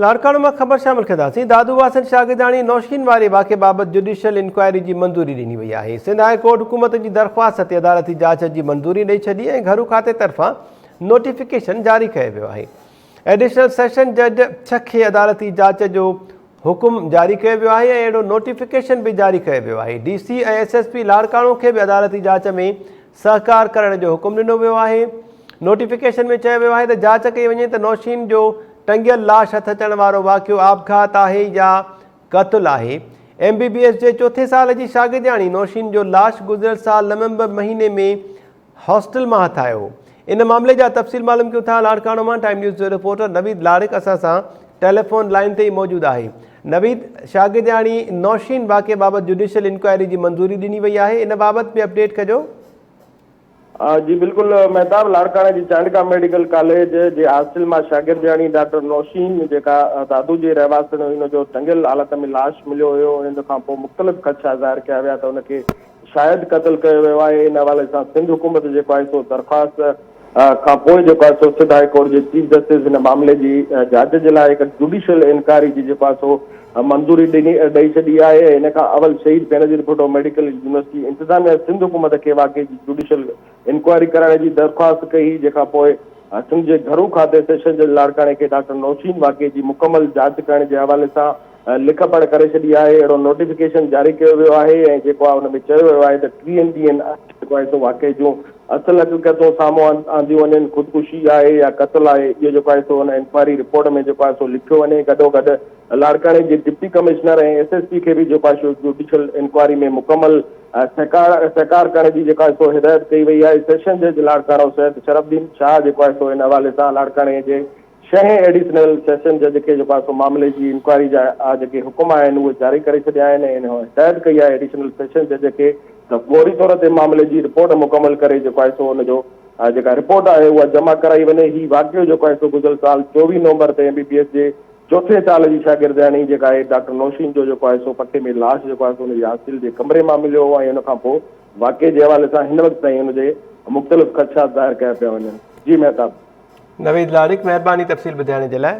لاڙڪاڻو مان خبر شامل ڪنداسين، دادو واسين شاگردياڻي نوشين واري واقعي بابت جڊيشل انڪوائري جي منظوري ڏني وئي آهي. سنڌ هاء ڪورٽ حڪومت جي درخواست تي عدالتي جاچ جي منظوري ڏئي ڇڏي ۽ گهرو کاتي طرفان نوٽيفڪيشن جاري ڪيو ويو آهي. ايڊيشنل سيشن جج ڇهه کي عدالتي جاچ جو حڪم جاري ڪيو ويو آهي ۽ اهڙو نوٽيفڪيشن به جاري ڪيو ويو آهي. D C ۽ S S P Larkana کي به عدالتي جاچ ۾ سهڪار ڪرڻ جو حڪم ڏنو ويو آهي. نوٽيفڪيشن ۾ چيو ويو آهي ته جاچ ڪئي وڃي ته نوشين جو ٽنگيل لاش هٿ اچڻ وارو واقعو آپگهات آهي يا قتل آهي. ايم بي بي ايس جي چوٿين سال جي شاگردياڻي نوشين جو لاش گذريل سال نومبر مهيني ۾ هاسٽل مان هٿ آيو هو. ان معاملي جا تفصيل معلوم ڪيون ٿا لاڙڪاڻو مان ٽائيم نيوز جو رپورٽر نويد لاڙڪ اسان سان ٽيليفون لائين تي ئي موجود آهي. نويد، شاگردياڻي نوشين واقعي بابت جڊيشل انڪوائري جي منظوري ڏني وئي آهي، ان بابت به اپڊيٽ ڪجو. جي بلڪل مهتاب، لاڙڪاڻي جي چانڊڪا ميڊيڪل ڪاليج جي هاسٽل مان شاگردياڻي ڊاڪٽر نوشين جيڪا دادو جي رهواسڻ هئي ان جو ٽنگيل حالت ۾ لاش مليو هيو ان کان پوء مختلف خدشا ظاهر ڪيا ويا ته ان کي شايد قتل ڪيو ويو آهي ان حوالي سان سنڌ حڪومت جيڪو آهي سو درخواست کان پوء جيڪو آهي سو سنڌ هاء ڪورٽ جي چيف جسٽس هن معاملي جي جاچ جي لاء هڪ جوڊيشل انڪوائري جي جيڪو آهي سو منظوري ڏني ڏئي ڇڏي آهي ۽ ان کان اول شهيد بينظير ڀٽو ميڊيڪل يونيورسٽي انتظاميا سنڌ حڪومت کي واقعي جي جوڊيشل انڪوائري ڪرائڻ جي درخواست ڪئي هئي جنهن کان پوء سنڌ جي گهرو کاتي سيشن جج لاڙڪاڻي کي ڊاڪٽر نوشين واقعي جي مڪمل جاچ ڪرڻ جي حوالي سان لک پڙهه ڪري ڇڏي آهي، اهڙو نوٽيفڪيشن جاري ڪيو ويو آهي ۽ جيڪو آهي ان ۾ چيو ويو آهي ته ٽيهن ڏينهن اندر جيڪو آهي سو واقعي جون اصل حقيقتون سامهون آنديون وڃن، خودڪشي آهي يا قتل آهي اهو جيڪو آهي سو ان انڪوائري رپورٽ ۾ جيڪو آهي سو لکيو وڃي، گڏوگڏ لاڙڪاڻي جي deputy commissioner ۽ S S P کي به جيڪو آهي سو جوڊيشل انڪوائري ۾ مڪمل سهڪار سهڪار ڪرڻ جي جيڪو آهي سو هدايت ڪئي وئي آهي، سيشن جج لاڙڪاڻو سيد شرف الدين شاهه جيڪو آهي سو ان حوالي سان لاڙڪاڻي جي ڇهين ايڊيشنل سيشن جج کي جيڪو آهي سو معاملي جي انڪوائري جا جيڪي حڪم آهن اهي جاري ڪري ڇڏيا آهن ۽ هدايت ڪئي آهي ايڊيشنل سيشن جج کي ته فوري طور تي معاملي جي رپورٽ مڪمل ڪري جيڪو آهي سو ان جو جيڪا رپورٽ آهي اها جمع ڪرائي وڃي هي واقعو جيڪو آهي سو گذريل سال 24 نومبر تي ايم بي بي ايس جي چوٿين سال جي شاگردياڻي جيڪا آهي ڊاڪٽر نوشين جو جيڪو آهي سو پکي ۾ لاش جيڪو آهي سو ان جي هاسٽل جي ڪمري مان مليو هو ۽ ان کان پوء واقعي جي حوالي سان هن وقت تائين ان جي مختلف خدشات ظاهر ڪيا پيا وڃن جي مهتاب. نويد لاڙڪ مهرباني تفصيل ٻڌائڻ جي لاء.